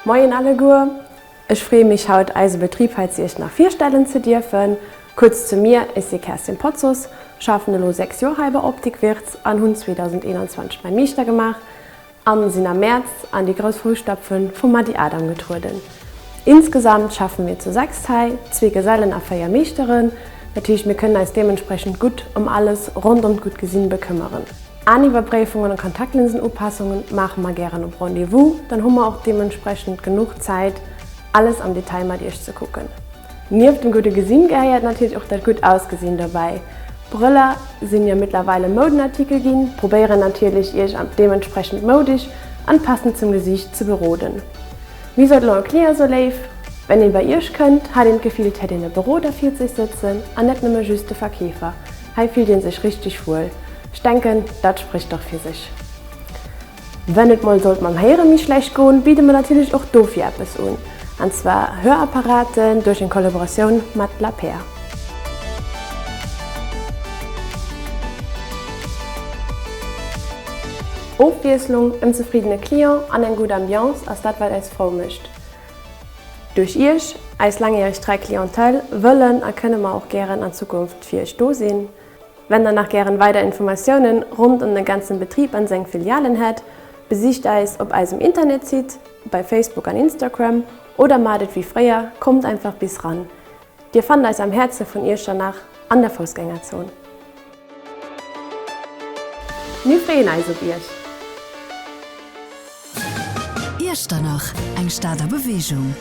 Moien alleguer, ech freeë mech haut eise Betrib hei zu Iechternach virstellen ze dierfen. Kuerz zu mir, ech si Kerstin Potzos, schaffen elo 6 Joer hei bei Optik Wirtz an hunn 2021 mäi Meeschter gemaach an sinn am Mäerz an déi grouss Foussstapfen vum Mady Adam getrueden. Insgesamt schaffen mir zu 6 hei, zwee Gesellen a 4 Meeschteren. Dat heescht mir kënnen eis deementsprechend gutt ëm alles rond ëm d'gutt Gesinn bekëmmeren. Aeniwwerpréifungen an Kontaktlinsenupassungen maache mer gären op Rendez-vous, dann hu mer och deementsprechend genuch Zäit alles am Detail mat iech ze kucken. Nieft dem gudde Gesinn gehéiert natierlech och dat gutt Ausgesinn dobäi. Brëller sinn jo mëttlerweil e Moudenartikel ginn, probéieren natierlech iech deementsprechend moudesch an passend zum Gesiicht ze beroden. Wie sot elo e Client sou léif? Wenn een bei iech kënnt, hat een d'Gefill et hätt een e Beroder vir sech sëtzen an net nëmme just de Verkeefer. Hei fillt een sech richteg wuel. Ech denken dat sprécht dach fir sech. Wenn et mol sollt mam Héiere méi schlecht goen, bidde mer natierlech och dofir eppes un, an zwar Hörapparaten duerch eng Kollaboratioun mat Lapère. Ofwiesslung, en zefriddene Client an eng gutt Ambiance ass dat wat eis frou mécht. Duerch Iech, eis langjäreg trei Clientèle, wëllen a kënne mer och gären an Zukunft fir Iech do sinn. Wenn der nach gären weider Informatiounen rond em den ganzen Betrib an seng Filialen hätt, besicht eis op eisem Internetsite, bei Facebook an Instagram oder maacht et wéi fréier, kommt einfach bis ran. Dir fannt eis am Häerze vun Iechternach an der Foussgängerzon. Mir freeën eis op Iech! Iechternach, eng Stad a Beweegung.